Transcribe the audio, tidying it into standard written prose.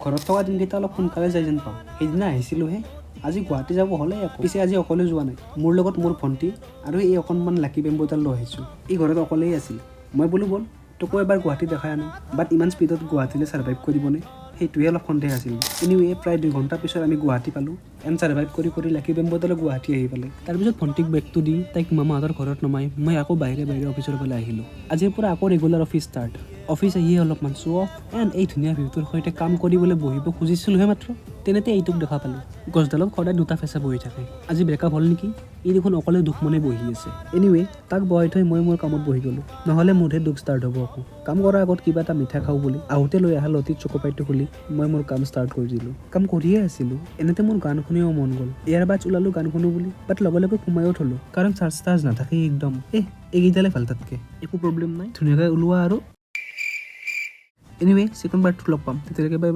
ঘৰত থকা দিনকেইটা অলপ সোনকালে যায় যেন পাওঁ। সেইদিনা আহিছিলোঁহে, আজি গুৱাহাটী যাব হ'লেই আকৌ। পিছে আজি অকলে যোৱা নাই, মোৰ লগত মোৰ ভণ্টি আৰু এই অকণমান লাকি বেম্বুডাল লৈ আহিছোঁ। ই ঘৰত অকলেই আছিল। মই বোলো, ব'ল, তোকো এবাৰ গুৱাহাটী দেখাই আনো। বাট ইমান স্পীডত গুৱাহাটীলৈ ছাৰ্ভাইভ কৰিবনে, সেইটোহে অলপ সন্দেহ আছিল। এনিৱে, প্ৰায় 2 ঘণ্টা পিছত আমি গুৱাহাটী পালোঁ। এণ্ড ছাৰ্ভাইভ কৰি কৰি লাকি বেম্বুডালো গুৱাহাটী আহি পালে। তাৰপিছত ভণ্টিক বেগটো দি তাইক মামাহঁতৰ ঘৰত নমাই মই আকৌ বাহিৰে বাহিৰে অফিচৰ ফালে আহিলোঁ। আজিৰ পৰা আকৌ ৰেগুলাৰ অফিচ ষ্টাৰ্ট। অফিচ আহিয়ে অলপমান শ্ব' অফ এণ্ড এই ধুনীয়া ভিউটোৰ সৈতে কাম কৰিবলৈ বহিব খুজিছিলোঁহে মাত্ৰ, তেনেতে এইটোক দেখা পালোঁ। গছডালত সদায় দুটা ফেঁচা বহি থাকে। আজি ব্ৰেকআপ হ'ল নেকি? ই দেখোন অকলে দুখমনে বহি আছে। এনিৱে, তাক বহাই থৈ মই মোৰ কামত বহি গ'লোঁ, নহ'লে মোৰহে দুখ ষ্টাৰ্ট হ'ব আকৌ। কাম কৰাৰ আগত কিবা এটা মিঠা খাওঁ বুলি আহোঁতে লৈ অহা লতিত চকোপাইটো খুলি মই মোৰ কাম ষ্টাৰ্ট কৰি দিলোঁ। কাম কৰিয়ে আছিলোঁ, এনেতে মোৰ গান শুনিও মন গ'ল। এয়াৰবাডছ ওলালোঁ গান শুনো বুলি, বাট লগে লগে সোমায়ো থ'লোঁ, কাৰণ চাৰ্জ তাৰ্জ নাথাকেই একদম। এইকেইডালে ভাল, তাতকৈ একো প্ৰব্লেম নাই, ধুনীয়াকৈ ওলোৱা আৰু। এনিৱে, ছেকেণ্ড পাৰ্টটো লগ পাম, তেতিয়ালৈকে বাই বাই।